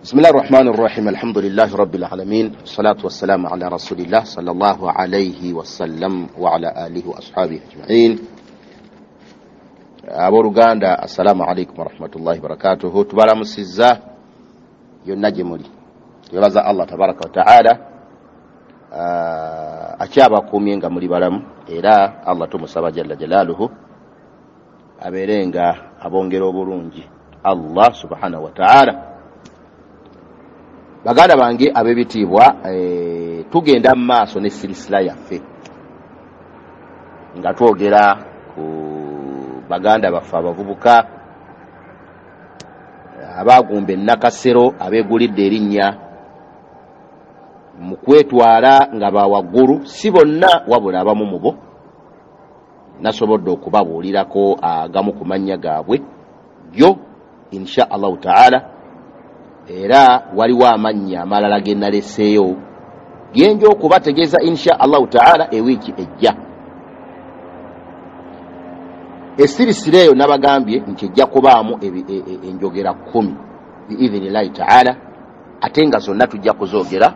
Bismillahi rahmani rahim. Alhamdulillahi rabbil alamin, wassalatu wassalamu ala rasulillah sallallahu alayhi wasallam wa ala alihi wa ashabihi ajma'in. Abooluganda, assalamu alaikum warahmatullahi wabarakatuhu. Tubalamusizza yonna gye muli. Twebaza Allah tabaraka wataala akyabakuumye nga muli balamu, era Allah tumusaba jalla jalaaluhu abeere nga abongera obulungi Allah subhanahu wataala. Baganda bange ab'ebitiibwa, tugenda mu maaso ne sirisila yaffe nga twogera ku baganda baffe abavubuka abagumba ennakasero, abeegulidde erinnya mu kwetwala nga bawaggulu. Si bonna, wabula abamu mu bo nasobodde okubabuulirako agamu ku mannya gaabwe yo insha Allahu taala. Era waliwo amannya amalala ge naleseeyo genja okubategeeza insha Allahu taala ewiiki ejja. Esirisira eyo nabagambye nti ejja kubaamu enjogera 10 biidhinillahi taala, ate nga zonna tujja kuzoogera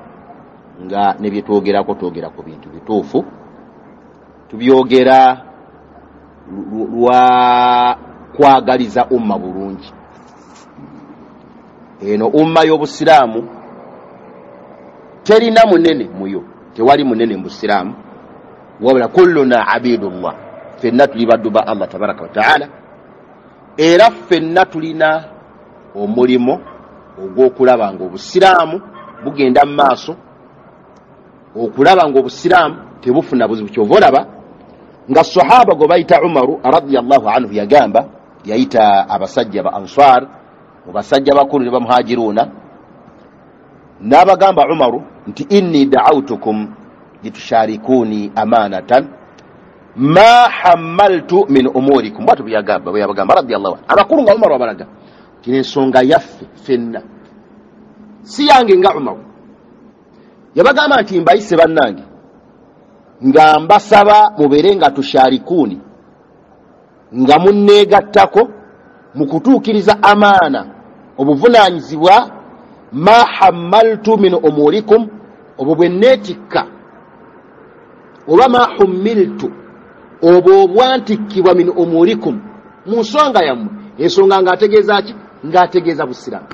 nga ne byetwogerako twogera ku bintu bituufu, tubyogera lwa kwagaliza umma bulungi. Eno umma y'obusiraamu terina munene muyo, tewali munene mu busiraamu, wabula kulluna abidullah, ffenna tuli baddu ba Allah tabaraka wa taala. Era ffenna tulina omulimu ogw'okulaba nga obusiraamu bugenda mu maaso, okulaba nga obusiraamu tebufuna buzibu. Kyova olaba nga sahaba gwe bayita Umaru radiyallahu anhu yagamba, yayita abasajja ba Ansar mu basajja bakulu ne bamuhajiruna, n'abagamba Umaru nti inni da'awtukum litusharikuni amanatan ma hammaltu min umurikum. Bwatyo bwe yabagamba radiyallahu anhu. Abakulu nga Umaru abalaga kino ensonga yaffe ffenna, si yange nga Umaru. Yabagamba nti mbayise bannange nga mbasaba mubeere nga tusharikuni, nga munneegattako mu kutuukiriza amaana, obuvunaanyizibwa, ma hammaltu min umurikum, obwo bwe neetikka, oba ma hummiltu, obwo obwantikkibwa, min umurikum, mu nsonga yammwe. Ensonga ng'ategeeza ki? Ng'ategeeza busiraamu.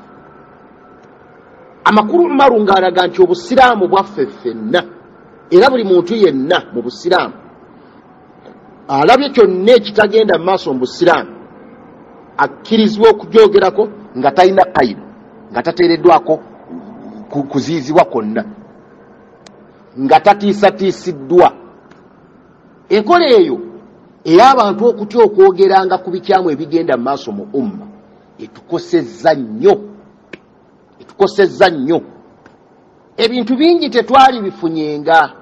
Amakulu Umaru ng'alaga nti obusiraamu bwaffe ffenna, era buli muntu yenna mu busiraamu alabye kyonna ekitagenda mu maaso mu busiraamu akkirizibwa okugyogerako nga talina kayido, nga tateereddwako kuziizibwa kwonna, nga tatiisatiisiddwa. Enkola eyo ey'abantu okutya okwogeranga ku bikyamu ebigenda mu maaso mu umma etukosezza nnyo, etukosezza nnyo. Ebintu bingi tetwali bifunyenga,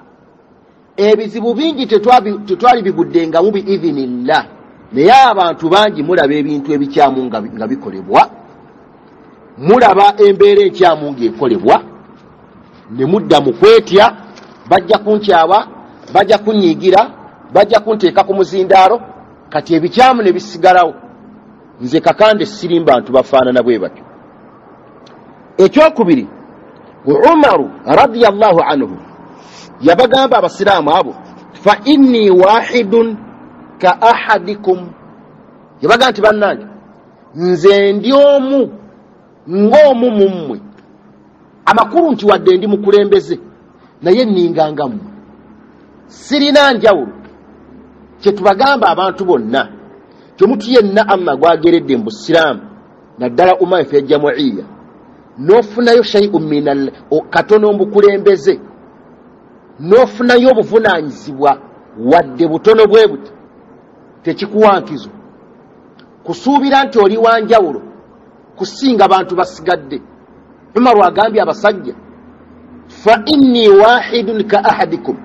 ebizibu bingi tetwali biguddengamu biidhinillah. Naye abantu bangi mulaba ebintu ebikyamu nga bikolebwa, mulaba embeera enkyamu ng'ekolebwa, ne mudda mu kwetya, bajja kunkyawa, bajja kunyiigira, bajja kunteeka ku muzindaalo, kati ebikyamu ne bisigalawo. Nze Kakande sirimba bantu bafaanana bwe batyo. Ekyokubiri, Umaru radiyallahu anhu yabagamba abasiraamu abo, fa inni wahidun ka ahadikum. Yabagamba nti bannange nze ndi omu ng'omu mu mmwe. Amakulu nti wadde ndi mukulembeze naye nninganga mmwe, sirina njawulo. Kye tubagamba abantu bonna, kyomutu yenna Allah gwageredde mu busiraamu, naddala umma yaffe ya jamuiya, n'ofunayo shay'un minal katono mbukulembeze, n'ofunayo obuvunaanyizibwa wadde butono bwe buti, tekikuwa nkizo kusuubira nti oli wanjawulo kusinga bantu basigadde. Umaru agambye abasajja, fa inni wahidun ka ahadikum,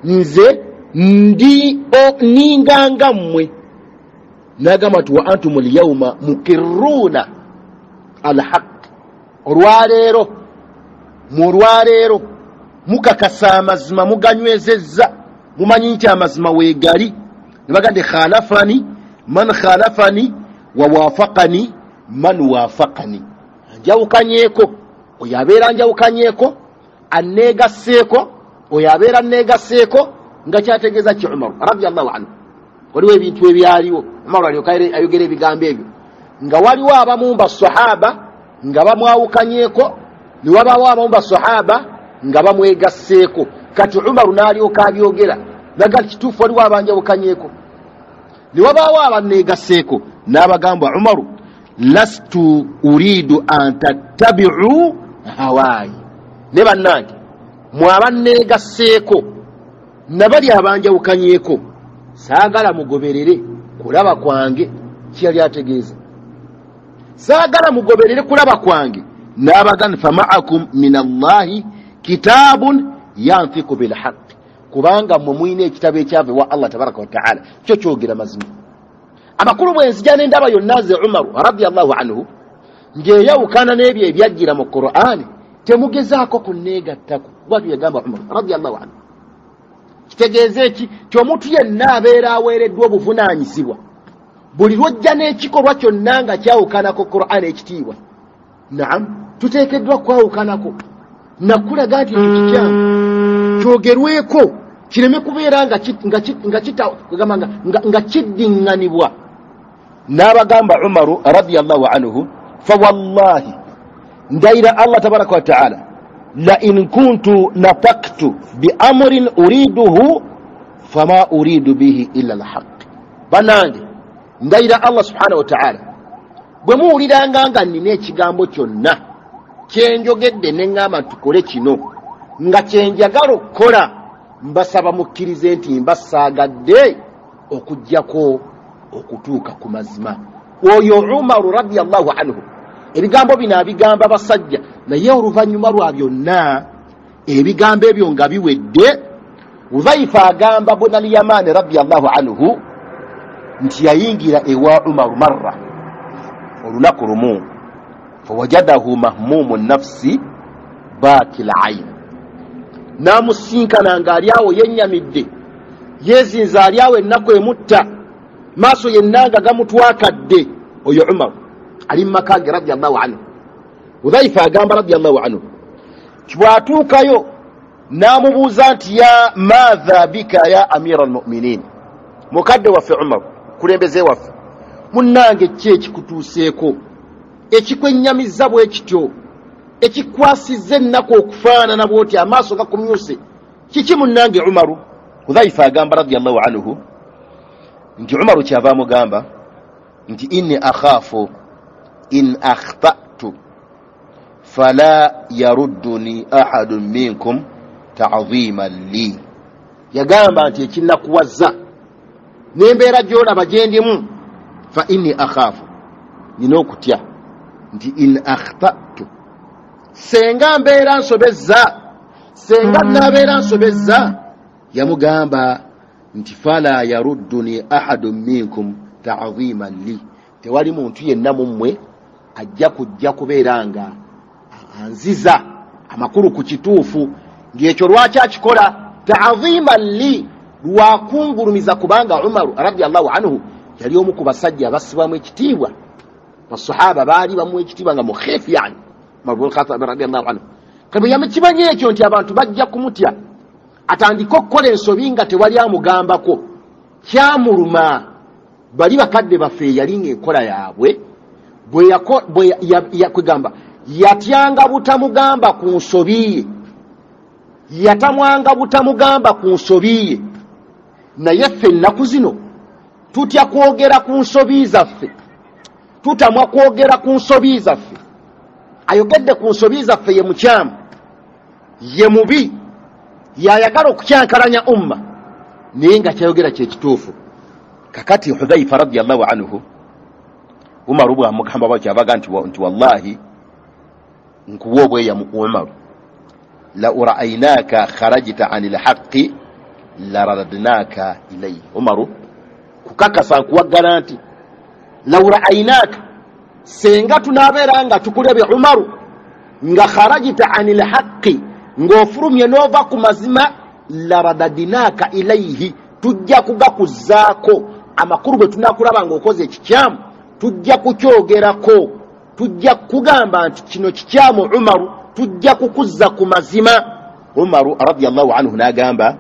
nze ndi ninganga mmwe. N'agamba nti wa antum lyauma mukirruuna alhaq, olwaleero mu lwaleero mukakasa amazima, muganywezezza, mumanyi nti amazima weegali. Ne bagamba nti khalafani man khalafani wa wafaqani man wafaqani, njawukanyeeko Oyo abeera njawukanyeeko anneegasseeko, oyo abeera anneegasseeko. Nga kyategeeza ki Umaru radiallahu anhu? Waliwo ebintu ebyaliwo Umaru alyoka ayogera ebigambo ebyo, nga waliwo abamu basahaba nga bamwawukanyeeko, ne wabaawo abamu basahaba nga bamwegasseeko. Kati Umaru n'alyoka abyogera naga kituufu, waliwo abanjawukanyeeko ne wabaawo abanneegasseeko. N'abagamba Umaru, lastu uridu an tattabiu hawaayi, ne bannange mwe abanneegasseeko nabali abanjawukanyeeko saagala mugoberere kulaba kwange. Kiyali ategeeza saagala mugoberere kulaba kwange. N'abagamba famaakum min Allahi kitaabun yantiku bilhaqi, kubanga mmwe mulina ekitabo ekyava ewa Allah tabaraka wataala, kyo kyogera mazima. Amakulu bwe nzija n'endaba yonna nze Umaru radiallahu anhu ng'eyawukana n'ebyo ebyajjira mu Qur'ani, temugezaako kunneegattako. Bwatyo yagamba Umaru radiallahu anhu. Kitegeeza eki? Ti omuntu yenna abeera aweereddwa obuvunaanyizibwa, buli lwojja n'ekikolwa kyonna nga kyawukanako Qur'ani ekitiibwa, naam, tuteekeddwa kwawukanako nakulaga nti ekyo kikyamu kyogerweko, kireme kubeera nga kiddiŋŋanibwa. N'abagamba Umaru radiallahu anhu, fawallahi, ndayira Allah tabaraka wa taala, la in kuntu nataktu biamrin uriduhu fama uridu bihi illa alhaq. Bannange ndayira Allah subhanahu wa taala, bwe muwuliranga nga nnina ekigambo kyonna kyenjogedde ne ŋŋamba tukole kino nga kyenjagala okukola, mbasaba mukkirize nti mbasaagadde okuggyako okutuuka ku mazima. Oyo Umaru radiallahu anhu ebigambo bino abigamba basajja, naye oluvannyuma lwa byonna ebigambo ebyo nga biwedde, Hudhaifa agamba Bunal-Yamani radiallahu anhu nti yayingira ewa Umaru marra olunaku lumu, fawajadahu mahmumu nafsi bakil ain, n'amusinkana ng'ali awo yennyamidde, yeezinza ali awo ennaku emutta, maaso yenna nga gamutwakadde. Oyo Umaru ali mu maka ge radiallahu anhu. Hudhaifa agamba radiallahu anhu bw'atuukayo n'amubuuza nti ya maatha bika ya amira almuminin, mukadde waffe Umaru, kulembeze waffe, munnange ki ekikutuuseeko ekikwennyamizza bwe kityo, ekikwasizza ennaku okufaanana bw'oti, amaaso gakumyuse, kiki munnange Umaru? Hudhaifa agamba radiallahu anhu nti Umaru kyava amugamba nti inni akhaafu in akhtatu fala yarudduni ahadun minkum ta'dhiman li. Yagamba nti ekinnakuwazza n'embeera gy'olaba gye ndimu, fa inni akhaafu, nina okutya nti in akhtatu, senga mbeera nsobezza, senga naabeera nsobezza. Yamugamba nti fala yarudduni ahadun minkum ta'dhiman li, tewali muntu yenna mummwe ajja kujja kubeera nga anziza amakulu ku kituufu. Ng'ekyo lwaki akikola? Ta'dhiman li, lwakungulumiza, kubanga Umaru radiallahu anhu yali omu ku basajja abassibwamu ekitiibwa, basahaba baali bamuwa ekitiibwa nga mukhefu, yani Umar bin Khattab radiallahu anhu. Kati bwe yamukimanya ekyo nti abantu bajja kumutya, atandike okukola ensobi nga tewali amugambako, kyamuluma. Bali bakadde baffe yali ng'enkola yaabwe kwegamba yatyanga butamugamba ku nsobi ye, yatamwanga butamugamba ku nsobi ye. Naye ffe ennaku zino tutya kwogera ku nsobi zaffe, tutamwa kwogera ku nsobi zaffe. Ayogedde ku nsobi zaffe ye mukyamu, ye mubi, yayagala okukyankalanya umma, naye nga kyayogera kyekituufu. Kakati Hudhaifa radiallahu anhu Umaru bwamugamba bwatyo abaga nti wallahi nkuwa obweyamu Umaru, la raainaka kharajta ani lhaqi laradadnaka ilaihi. Umaru kukakasa nkuwaggala nti lau raainaka, senga tunaabeera nga tukulabye Umaru nga kharajta ani lhaqi, ng'ofulumye n'ova ku mazima, laradadnaka ilaihi, tujja kugakuzaako. Amakulu bwe tunakulaba ng'okoze ekikyamu tujja kukyogerako, tujja kugamba nti kino kikyamu Umaru. Tujja kukuzza ku mazima. Umaru radiyallahu anhu n'agamba,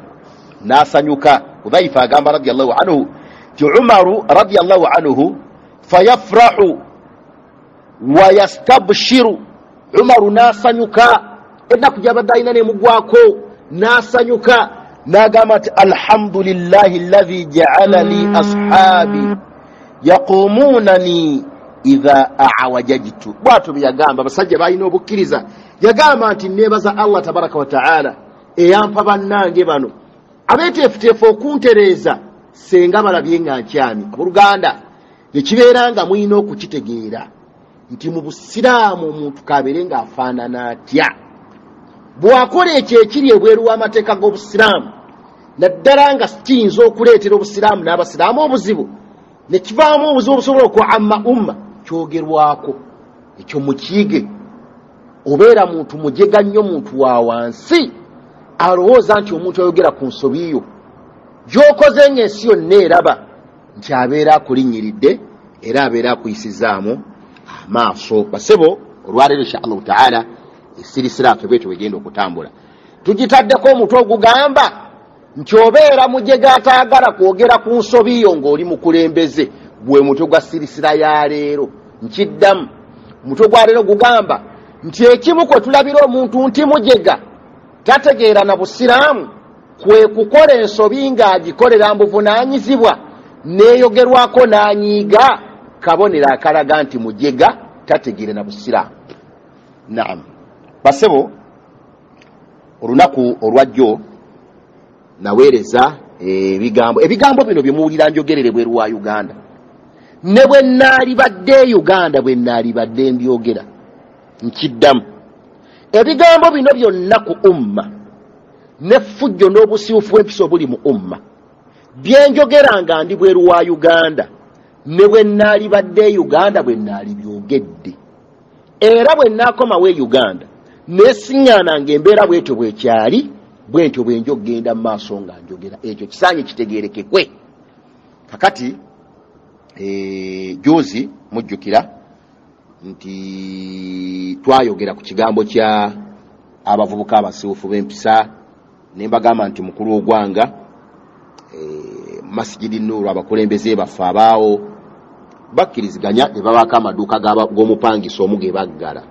n'asanyuka. Hudhaifa agamba radiyallahu anhu ti Umaru radiyallahu anhu fayafrahu wa yastabshiru. Umaru n'asanyuka, ennaku gy'abadde alina n'emugwako, n'asanyuka n'agamba nti alhamdulillahi alladhi ja'ala li ashabi yaqumunani idha a'wajajtu. Bw'atyo bwe yagamba. Abasajja balina obukkiriza. Yagamba nti neebaza Allah tabaraka wa taala eyampa bannange bano abeeteefuteefu okuntereeza senga balabye nga nkyami. Abooluganda, nekibeera nga mulina okukitegeera nti mu busiraamu omuntu kabeere ng'afaanana atya, bw'akola ekyo ekiri ebweru w'amateeka g'obusiraamu, naddala nga kiyinza okuleetera obusiraamu n'abasiraamu obuzibu, ne kivaamu obuzibu obusobola okuamma umma, kyogerwako ekyo mukiyige. Obeera muntu mujega nnyo, muntu wa wansi alowooza nti omuntu ayogera ku nsobi yo gy'okoze ng'ensi yonna eraba nti abeera akulinnyiridde era abeera akuyisizaamu amaaso. Basebo, olwaleero insha Allahu taala esirisira ffe bwetyo bwegenda okutambula. Tugitaddeko omutwe ogugamba nti obeera mujega ataagala kwogera ku nsobi yo ng'oli mukulembeze, gwe mutwe gwa sirisira ya leero. Nkiddamu, omutwe gwa leero gugamba nti ekimu kwe tulabira omuntu nti mujega tategeera na busiraamu kwe kukola ensobi ng'agikolera mbuvunaanyizibwa neeyogerwako n'anyiiga, kabonero akalaga nti mujega tategeera na busiraamu. Naam basebo, olunaku olwajjo naweereza ebigambo. Ebigambo bino bye muwulira njogerere bweru wa Uganda, ne bwe naalibadde e Uganda bwe naalibadde mbyogera. Nkiddamu, ebigambo bino byonna ku umma n'effujjo n'obusiiwufu bw'empisa obuli mu umma byenjogera nga ndi bweru wa Uganda, ne bwe naalibadde e Uganda bwe naalibyogedde. Era bwe naakomawo e Uganda neesiŋŋaana ng'embeera bwetyo bwekyali, bwentyo bwe nja okugenda mu maaso nga njogera. Ekyo kisaanye kitegeerekekwe. Kakati juzi mujjukira nti twayogera ku kigambo kya abavubuka abasiwufu b'empisa, ne mbagamba nti mukulu ogwanga Masjidi Nuru abakulembeze baffe abaawo bakkiriziganya ne babaako amaduuka g'omupangisa omu ge baggala.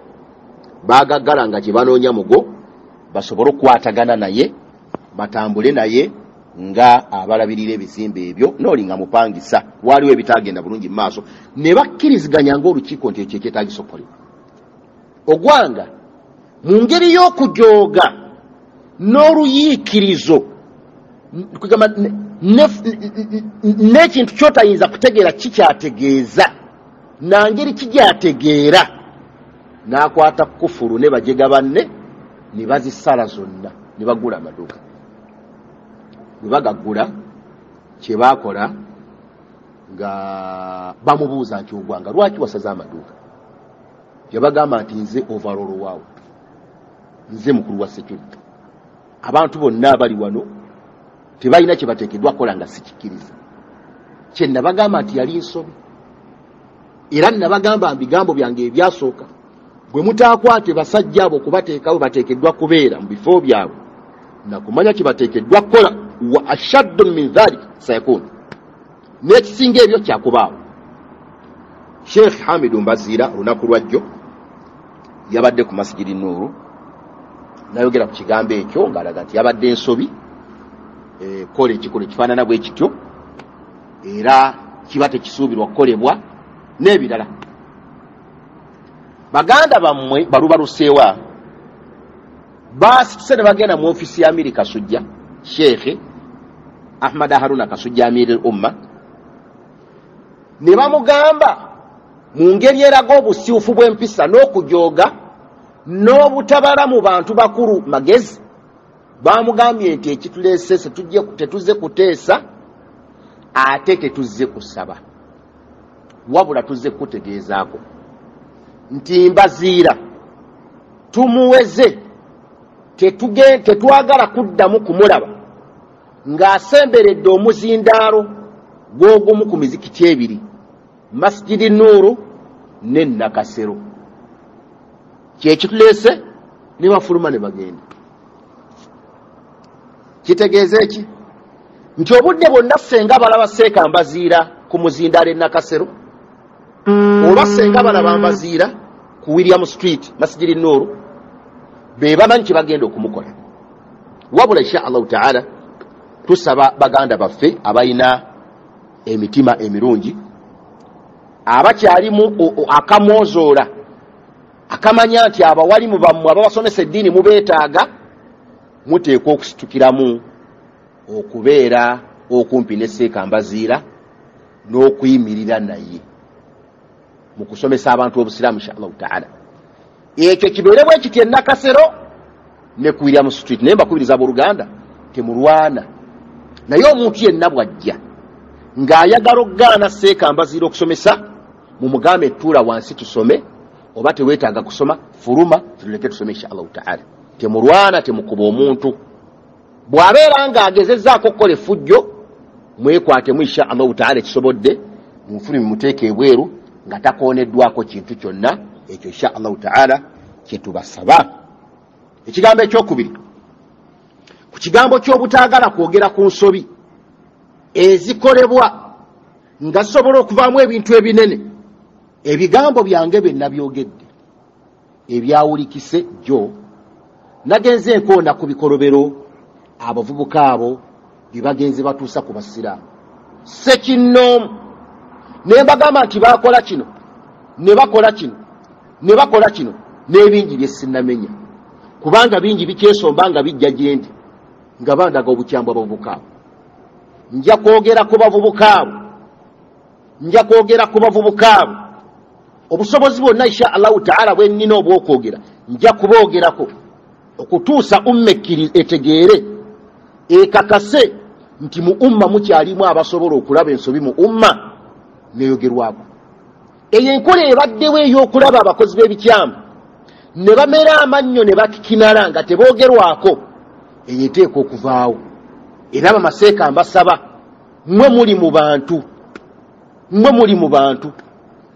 Baagaggala nga kye banoonya mugo basobole okukwatagana naye, batambule naye nga abalabirira ebizimbe ebyo, n'oli nga mupangisa. Waliwo ebitagenda bulungi mu maaso, ne bakkiriziganya ng'olukiiko nti ekyo ekyetaagisa okukolebwa. Ogwanga mu ngeri y'okujooga n'oluyiikirizo, kugamba n'ekintu ky'otayinza kutegeera kikyategeeza na ngeri kigyategeera, n'akwata kufulu ne bajega banne ne bazisala zonna ne bagula amaduuka. Bwe bagaggula kye baakola nga bamubuuza nti ogwanga lwaki wasaze amaduuka? Yabagamba nti nze overall waawo, nze mukulu wa security, abantu bonna abali wano tebalina kye bateekeddwa kukola nga sikikkiriza. Kye nabagamba nti yali nsobi, era nabagamba mu bigambo byange ebyasooka, bwe mutaakwate basajja abo okubateekawo bateekeddwa kubeera mu bifo byabwe nakumanya kye bateekeddwa kukola, wa ashaddu min dhalik sayakun, n'ekisinga ebyo kyakubaawo. Sheikh Hamidu Mbaziira olunaku lwajjo yabadde ku Masjidi Nuru nayogera ku kigambo ekyo ng'alaga nti yabadde ensobi kola ekikolwa ekifaanana bwe kityo, era kiba tekisuubirwa kukolebwa n'ebirala. Baganda bammwe balubaluseewa baasituse ne bagenda mu ofiisi ya Amiri Kasujja, Sheikh Ahmad Haruna Kasujja Amiri Umma, ne bamugamba mu ngeri eraga obusiiwufu bw'empisa n'okujooga n'obutabala mu bantu bakulu magezi. Bamugambye nti ekituleese tetuzze kuteesa ate tetuzze kusaba, wabula tuzze kukutegeezaako nti Mbaziira tumuweze, tetwagala kuddamu kumulaba ng'asemberedde omuzindaalo gw'ogumu ku mizikiti ebiri, Masjidi Nuru ne Nakasero. Kyekituleese Ne bafuluma ne bagenda. Kitegeeza eki? Nti obudde bwonna ssenga balaba Seeka Mbaziira ku muzindaalo e Nakasero, oba ssenga balaba Mbaziira ku William Street Masjidi Nuuru, be bamanyi kye bagenda okumukola. Wabula insha Allahu taala tusaba baganda baffe abalina emitima emirungi, abakyalimu akamwozoola, akamanya nti abawalimu bammwe ababasomesa eddiini mubeetaaga, muteekwa okusitukiramu okubeera okumpi ne Seeka Mbaziira n'okuyimirira naye mu kusomesa abantu obusiraamu insha Allahu taala. Ekyo kibeere bwe kiti e Nakasero ne ku William Street. Naye mbakubiriza abooluganda, temulwana. Naye omuntu yenna bw'ajja ng'ayagala okugaana Seeka Mbaziira okusomesa, mumugambe ettuula wansi tusome, oba teweetaaga kusoma fuluma tuleke tusome insha Allahu taala. Temulwana, temukuba omuntu. Bw'abeera ng'agezezzaako okukola effujjo, mwekwatemu insha Allahu taala ekisobodde, mufulume muteeke ebweru nga takooneddwako kintu kyonna. Ekyo insha Allahu taala kye tubasaba. Ekigambo ekyokubiri, ku kigambo ky'obutaagala kwogera ku nsobi ezikolebwa nga zisobola okuvaamu ebintu ebinene, ebigambo byange bye nabyogedde ebyawulikise jjo, nagenze nkoona ku bikolobero abavubuka abo bye bagenze batuusa ku basiraamu ssekinnoomu, ne mbagamba nti baakola kino ne bakola kino ne bakola kino, n'ebingi bye sinnamenya, kubanga bingi bikyesomba nga bijja gye ndi nga bandaga obukyambu abavubuka abo. Nja kwogera ku bavubuka abo, nja kwogera ku bavubuka abo. Obusobozi bwonna insha Allahu taala bwe nnina obw'okwogera nja kuboogerako okutuusa umma etegeere, ekakase nti mu umma mukyalimu abasobola okulaba ensobi mu umma neyogerwako. Eyo enkola ebaddewo ey'okulaba abakozi b'ebikyamu ne bamera amannyo ne bakikinala nga teboogerwako, eyo eteekwa okuvaawo. Era bamaseeka mbasaba, mmwe muli mu bantu, mmwe muli mu bantu,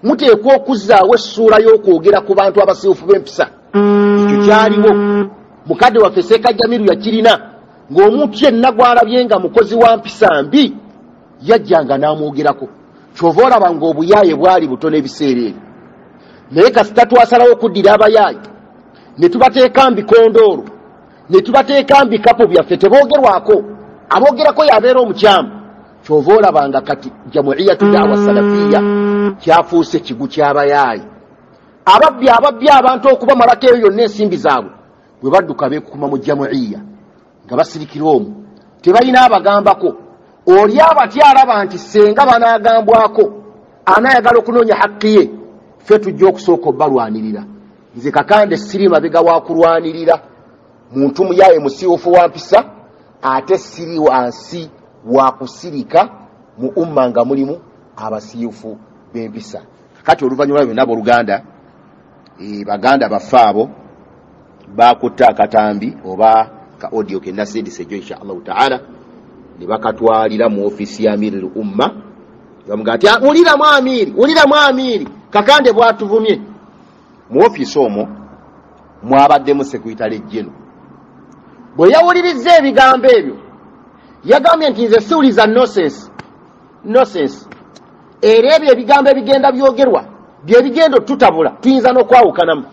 muteekwa okuzzaawo essuula y'okwogera ku bantu abasiiwufu b'empisa. Ekyo kyaliwo mukadde waffe Seeka Jamiru yakirina, ng'omuntu yenna gw'alabye nga mukozi wa mpisa mbi yajjanga n'amwogerako. Ky'ova olaba ng'obuyaaye bwali butono ebiseera ebyo, naye kasita twasalawo okuddira abayaaye ne tubateeka mu bikondoolo, ne tubateeka mu bikapu byaffe, teboogerwako. Aboogerako yabeera omukyamu. Ky'ova olaba nga kati Jamuiyatu Daawa Salafiya kyafuuse kigu ky'abayaaye, ababbi ababbi abantu okubamalako eyo yonna ensimbi zaabwe, bwe badduka beekukuma mu jamuiya nga basirikira omwo, tebalina abagambako. Oli abatya alaba nti ssenga banaagambwako anaayagala okunoonya hakki ye, ffe tujja okusooka obbalwanirira. Nze Kakande siri mabega wa kulwanirira muntu muyaaye musiiwufu wa mpisa, ate siri wansi wa kusirika mu umma nga mulimu abasiiwufu b'empisa. Kati oluvannyuma lwa byonna abooluganda, baganda baffe abo bakutte akatambi oba ka audio ke nasindise jjo insha Allahu taala, ne bakatwalira mu ofiisi ya Amiiri Umma, bamugaa nti wuliramu Amiiri, wuliramu Amiiri, Kakande bw'atuvumye. Mu ofiisi omwo mwabaddemu Sekuritale Jeno. Bwe yawulirizza ebigambo ebyo yagambye nti nze siwuliza nonsense, nonsense. Era ebyo ebigambo ebigenda byogerwa bye bigenda otutabula, tuyinza n'okwawukanamu.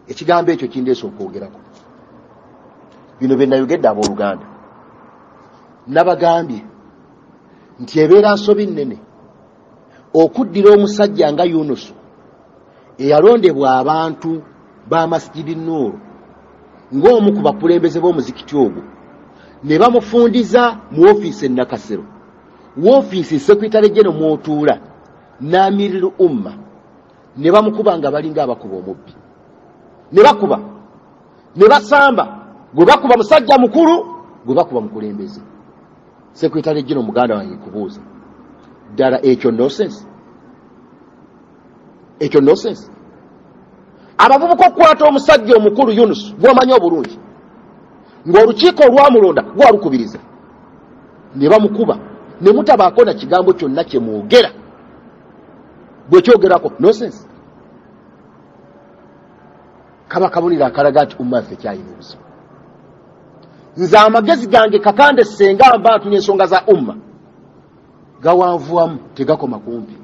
Ekigambo ekyo kindeese okwogerako bino bye nayogedde abooluganda. Nabagambye nti ebeera nsobi nnene okuddira omusajja nga Yunusu eyalondebwa abantu ba Masjidi Nuuru ng'omu ku bakulembeze b'omuzikiti ogwo, ne bamufundiza mu ofiisi e Nakasero, woofiisi Sekuritale Jeno mw'otuula n'Amiril Umma, ne bamukuba nga balinga abakuba omubbi, ne bakuba ne basamba, gwe bakuba musajja mukulu, gwe bakuba mukulembeze. Sekuritale Jeno muganda wange nkubuuza, ddala ekyo nonsense? Ekyo nonsense? Abavubuka okukwata omusajja omukulu Yunus gw'omanyi obulungi ng'olukiiko olwamulonda gwalukubiriza, ne bamukuba ne mutabaako na kigambo kyonna kye mwogera, bwe kyogerako nonsense. Kaba kabonero akalaga nti umma yaffe kyalina obuzibu. Nze amagezi gange Kakande senga mba ntunya ensonga za umma gawanvuwamu, tegakoma kumpi.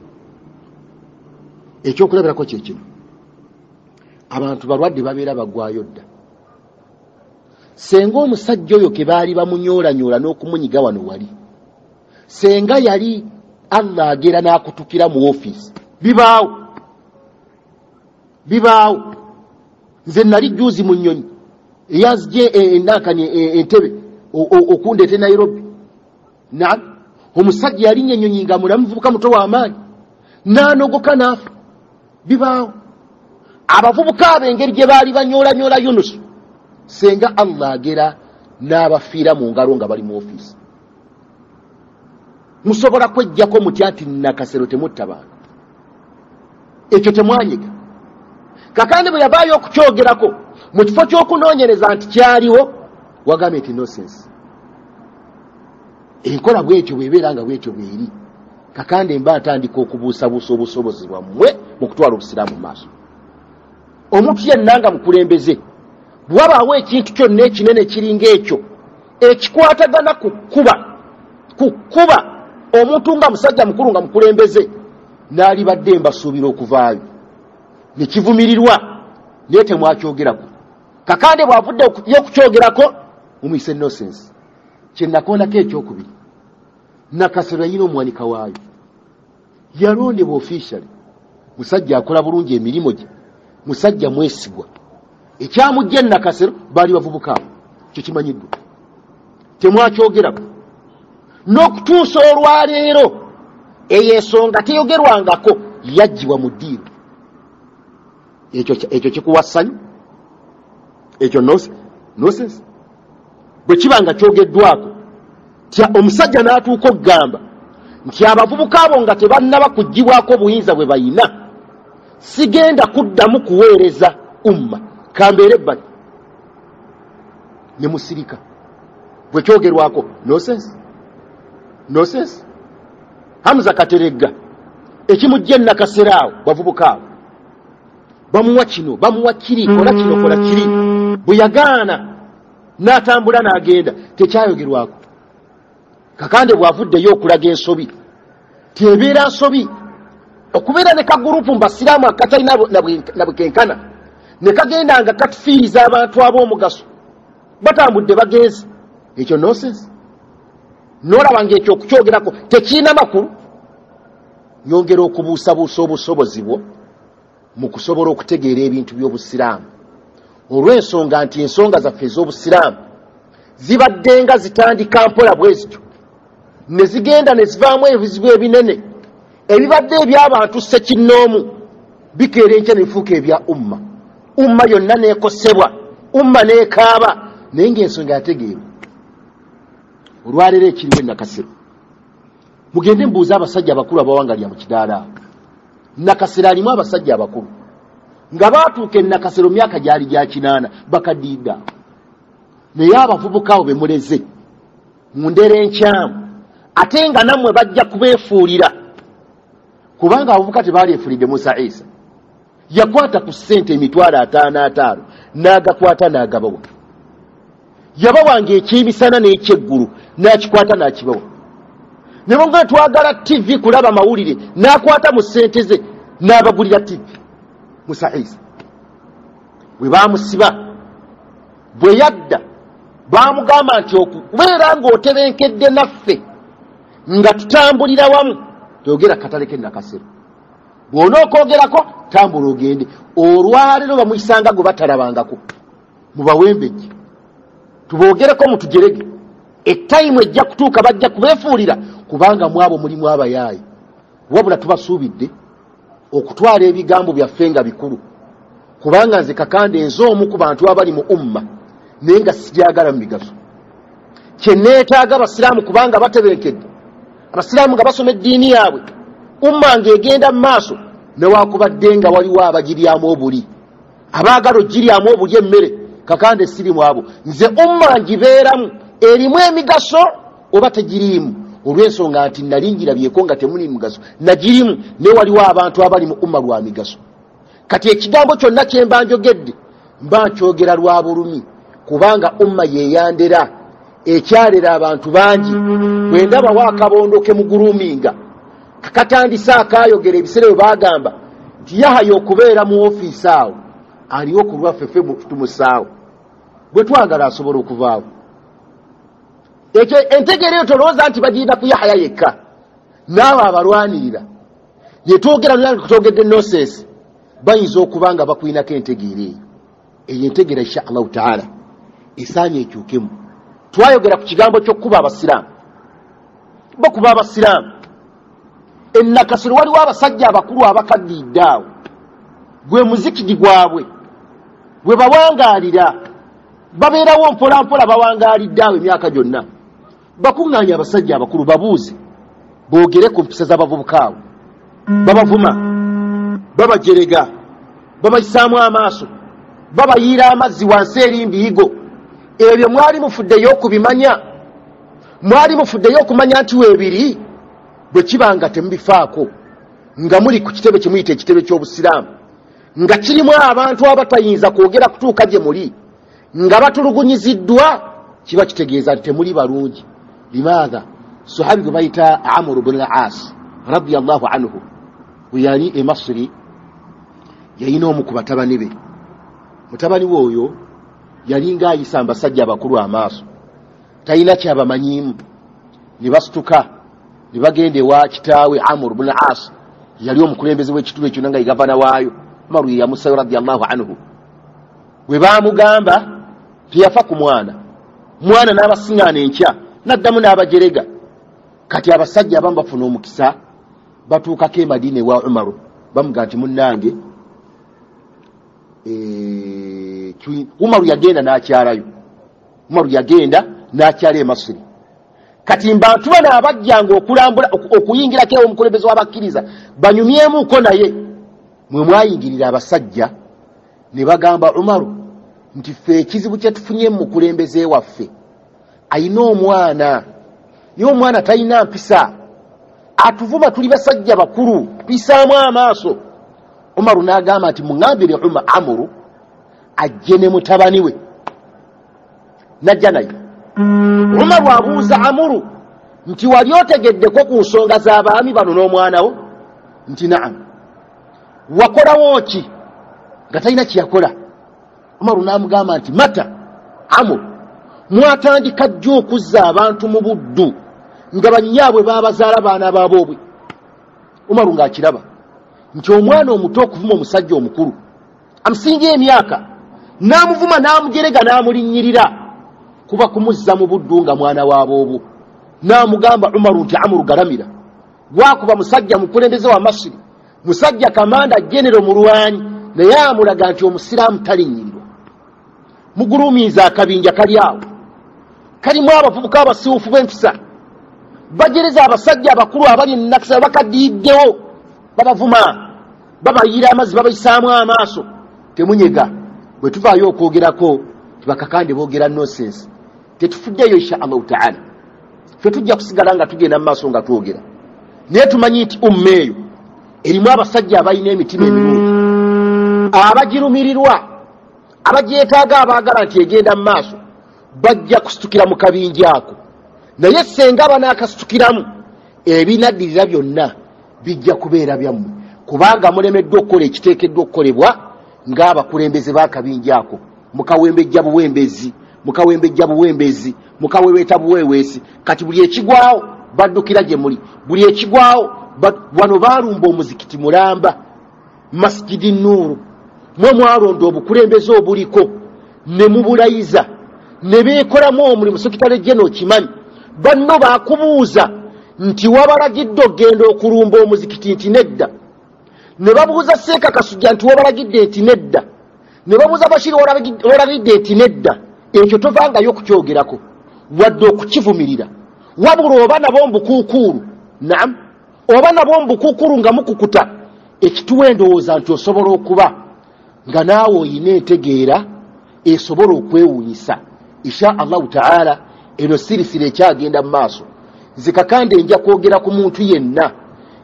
Ekyokulabirako kye kino, abantu balwadde babeera baggwayo dda. Senga omusajja oyo ke baali bamunyoolanyoola n'okumunyiga wano wali, senga yali Allah agera n'akutukira mu ofiisi, bibaawo bibaawo. Nze nali juzi mu nnyonyi eyanzije enankani entebe okundeeta e Nairobi. Na omusajja yalinnya ennyonyi nga mulamu, muvubuka muto w'amaanyi, n'anogoka n'afa. Bibaawo. Abavubuka abo engeri gye baali banyoolanyoola Yunusu, senga Allah agera n'abafiira mu ngalo nga bali mu ofiisi. Musobola kwejjako mutya nti Nakasero temutta bantu? Ekyo temwanyiga. Kakande bwe yavaayo okukyogerako, mu kifo ky'okunoonyereza nti kyaliwo, wagambye nti nonsense. Enkola bwetyo bw'ebeera nga bwetyo bw'eri, Kakande mba ntandika okubuusabuusa obusobozi bwammwe mu kutwala obusiraamu mu maaso. Omuntu yenna nga mukulembeze, bwe wabaawo ekintu kyonna ekinene ekiringa ekyo ekikwatagana ku kkuba omuntu nga musajja mukulu nga mukulembeze, n'alibadde mbasuubira okuvaayo ne kivumirirwa, naye temwakyogerako. Kakande bw'avudde okukyogerako mumuyise nonsense. Kye nakoonako ekyokubiri, Nakasero yalina omuwanika waayo, yalondebwa officially, musajja akola bulungi emirimu gye, musajja mwesigwa. Ekyamujja e Nakasero baali bavubuka abo, kyo kimanyiddwa, temwakyogerako. N'okutuusa olwaleero eyo ensonga teyogerwangako, yaggyibwa mu ddiiro. Ekyo kikuwa ssanyu? Ekyo nonsense. Bwe kiba nga kyogeddwako, omusajja n'atuuka okugamba nti abavubuka abo nga tebannaba kuggyibwako obuyinza bwe bayina, sigenda kuddamu kuweereza umma, kambeere ebbali. Ne musirika. Bwe kyogerwako nonsense, nonsense. Hamza Kateregga ekimujja e Nakasero awo, bavubuka abo bamuwa kino, bamuwa kiri, kola kino, kola kiri. Bwe yagaana n'atambula n'agenda, tekyayogerwako. Kakande bw'avuddeyo okulaga ensobi, tebeera nsobi okubeera ne kagurupu mu basiraamu akatalina na bwe kenkana, ne kagenda nga katufiiriza abantu ab'omugaso, batambudde bagenze. Ekyo nonsense. N'olaba ng'ekyo okukyogerako tekirina makulu. Nyongera okubuusabuusa obusobozi bwo mu kusobola okutegeera ebintu by'obusiraamu, olw'ensonga nti ensonga zaffe ez'obusiraamu zibadde nga zitandika mpola bwe zityo ne zigenda ne zivaamu ebizibu ebinene ebibadde eby'abantu ssekinnoomu, bikeera enkya ne bifuuka ebya umma, umma yonna n'ekosebwa, umma n'ekaaba, naye ng'ensonga yategeerwa. Olwaleero ekiriwo e Nakasero, mugende mbuuze abasajja abakulu abawangalya mu kidaala awo. Nakasero alimu abasajja abakulu nga baatuuka e Nakasero myaka gyali gya 80, bakaddiidde awo, naye abavubuka abo bemuleze mu ndera enkyamu, ate nga nammwe bajja kubeefuulira, kubanga abavubuka tebaalyefuulidde. Musa Isa yakwata ku ssente 550,000 n'agakwata n'agabawa, yabawanga ekyemisana n'ekyeggulu n'akikwata n'akibawa. Ne bonga twagala TV kulaba mawulire, n'akwata mu ssente ze n'abagulira TV. Musa Isa bwe baamusiba, bwe yadda baamugamba nti okubeera ng'otebenkedde naffe nga tutambulira wamu, toyogera katale ke Nakasero, bw'onookwogerako tambula ogende. Olwaleero bamuyisanga gwe batalabangako. Mubawembejje tuboogereko, mutujerege, etayimu ejja kutuuka bajja kubeefuulira, kubanga mwabo mulimu abayaayi. Wabula tubasuubidde okutwala ebigambo byaffe nga bikulu, kubanga nze Kakande nze omu ku bantu abali mu umma naye nga sigyagala mu migaso. Kyeneetaaga abasiraamu kubanga batebenkedde, abasiraamu nga basoma eddiini yaabwe, umma ng'egenda mu maaso, newakubadde nga waliwo abagiryamu obuli, abaagala ogiryamu obuli emmere. Kakande sirimu abo. Nze umma ngibeeramu, erimu emigaso oba tegiriimu, olw'ensonga nti nali ngirabyeko nga temuli mugaso, nagirimu, naye waliwo abantu abali mu umma lwa migaso. Kati ekigambo kyonna kyemba njogedde Mba nkyogera lwa bulumi, kubanga umma yeyandera ekyalera abantu bangi. Bwe ndabawo akabondo ke muguluminga kakatandise akayogera ebiseera bwe bagamba nti Yahaya okubeera mu ofiisi awo aliwo ku lwaffe ffe tumusaawo, bwe twagala asobola okuvaawo. Ekyo entegeera eyo tolowooza nti bagirina ku Yahaya yekka, naawe abalwanirira yetwogera twogedde nonsense, bayinza okuba nga bakulinako entegeera eyo. Eyo entegeera insha Allahu taala esaanye ekyukemu. Twayogera ku kigambo ky'okukuba abasiraamu, bakuba abasiraamu ennakasero. Waliwo abasajja abakulu abakaddiidde awo, gwe muzikiti gwabwe bwe bawangaalira, babeerawo mpolampola, bawangaalidde awo emyaka gyonna. Bakuŋŋaanya abasajja abakulu babuuze boogere ku mpisa z'abavubuka awo. Babavuma, babajerega, babayisaamu amaaso, babayiira amazzi wansi eri mbiyigo. Ebyo mwali mufuddeyo okubimanya? Mwali mufuddeyo okumanya nti weebiri? Bwe kiba nga temubifaako, nga muli ku kitebe kyemuyita ekitebe ky'obusiraamu, nga kirimu abantu abatayinza kwogera kutuuka gye muli, nga batulugunyiziddwa, kiba kitegeeza nti temuli balungi. Limaatha sahabi gwe bayita Amuru bun al As radiallahu anhu bwe yali e Masiri, yalina omu ku batabani be. Mutabani we oyo yalinga ayisa abasajja abakulu amaaso, talina kyabamanyiimu. Ne basituka ne bagenda ewa kitaawe Amuru bun As, yali omukulembeze w'ekitundu ekyo nga ye gavana waayo. Umaru ye yamusayo radiallahu anhu. Bwe baamugamba teyafa ku mwana, mwana n'abasiŋŋaana enkya n'addamu n'abajerega. Kati abasajja abamu bafuna omukisa batuukako e Madiina ewa Umaru, bamugaa nti munnange Umaru yagenda n'akyalayo. Umaru yagenda n'akyala e Masiri. Kati mbantu bano abajjanga okulambula okuyingirako ewo omukulembeze w'abakkiriza banyumyemuko naye, mwe mwayingirira abasajja ne bagamba Umaru nti ffe ekizibu kye tufunye mu mukulembeze waffe, ayina omwana, naye omwana talina mpisa, atuvuma, tuli basajja bakulu, tuyisaamu amaaso. Umaru n'agamba nti muŋambire Amuru ajje ne mutabani we. Najja naye. Umaru abuuza Amuru nti wali otegeddeko ku nsonga z'abaami bano n'omwana wo? Nti naamu. Wakolawo ki? Nga talina kyeyakola. Umaru n'amugamba nti mata Amuru, mwatandika jjo okuzza abantu mu buddu nga bannyaabwe baabazaala baana baboobwe. Umaru ng'akiraba nti omwana omuto okuvuma omusajja omukulu amusinga emyaka, n'amuvuma n'amujerega n'amulinnyirira, kuba kumuzza mu buddu nga mwana waaboobo. N'amugamba Umaru nti Amuru galamira, gwakuba musajja mukulembeze wa Masiri, musajja kamanda genero mulwanyi, naye amulaga nti omusiraamu talinnyirirwa. Mugulumiiza akabinja kali awo kalimu abavubuka abasiwufu b'empisa, bajereza abasajja abakulu abali ennakisa bakaddiiddewo, babavuma, babayiira amazzi, babayisaamu amaaso. Temunyega bwe tuvaayo okwogerako tibakakande boogera nonsense. Tetufuddeeyo insha Allahu taala, ffe tujja kusigala nga tugenda mu maaso nga twogera, naye tumanyi nti umma eyo erimu abasajja abalina emitima emirungi, abagirumirirwa, abagyetaaga, abaagala nti egenda mu maaso. Bajja kusitukira mu kabinja ako, naye senga banaakasitukiramu, ebinaddirira byonna bijja kubeera byammwe, kubanga mulemeddwa okukola ekiteekeddwa okukolebwa ng'abakulembeze b'akabinja ako. Mukawembejja buwembezi, mukawembejja buwembezi, mukaweweeta buweweesi. Kati buli ekigwawo baddukira gye muli, buli ekigwawo. Wano baalumba omuzikiti mulamba Masjidi Nuuru, mwe mwalonda obukulembeze obuliko ne mubulayiza ne beekolamu omulimu. Secretary General okimanyi, banno bakubuuza nti wabalagidde okgenda okulumba omuzikiti? Nti nedda. Ne babuuza Seeka Kasujja nti wabalagidde? Nti nedda. Ne babuuza Bashiri, walagidde? Nti nedda. Ekyo tovangayo okukyogerako wadde okukivumirira, wabula oba nabo mbukuukuulu, naam, oba nabo mbukuukulu nga mukukuta ekituwa endowooza nti osobola okuba nga naawe oyina entegeera esobola okwewuunyisa. Insha Allahu taala eno sirisira ekyagenda mu maaso. Nze Kakande nja kwogera ku muntu yenna.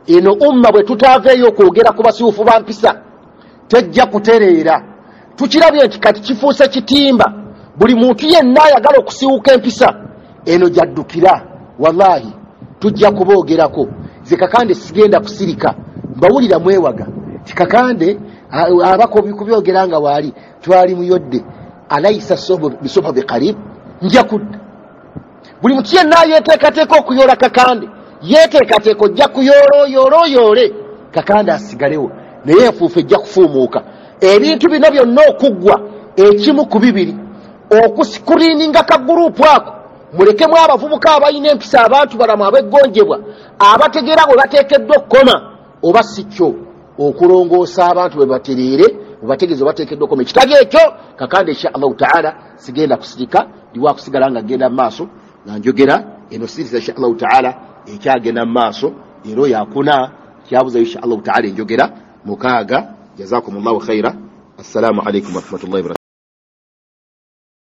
Eno umma bwe tutaaveeyo okwogera ku basiwufu ba mpisa tejja kutereera. Tukirabye nti kati kifuuse kitimba, buli muntu yenna ayagala okusiiwuka empisa eno gyaddukira. Wallahi tujja kuboogerako. Nze Kakande sigenda kusirika, mbawulira mwewaga ti Kakande abako kubyogera nga waali twali muyodde alaisa bisoba biqarib. Nja kudda. Buli muntu yenna yeteekateeka okuyoola Kakande, yeteekateeka ojja kuyoola oyoole oyoole, Kakande asigalewo, naye enfuufu ejja kufuumuuka. Ebintu bino byonna okuggwa ekimu ku bibiri, okusikurininga ka gurupu ako, mulekemu abavubuka abalina empisa, abantu balamu abeggonjebwa, abategeera bwe bateekeddwa okukoma, oba si kyo okulongoosa abantu bwe batereere, mubategeeze bateekeddwa okukoma. Ekitali ekyo, Kakande insha Allahu taala sigenda kusirika, ndiwakusigala nga genda mu maaso nga njogera eno sirisa insha Allahu taala ekyagenda mu maaso leero yakuna kyabuza insha Allahu taala enjogera 6. Jazakumullahu khaira. Assalamu alaikum warahmatullahi wabarakatuh.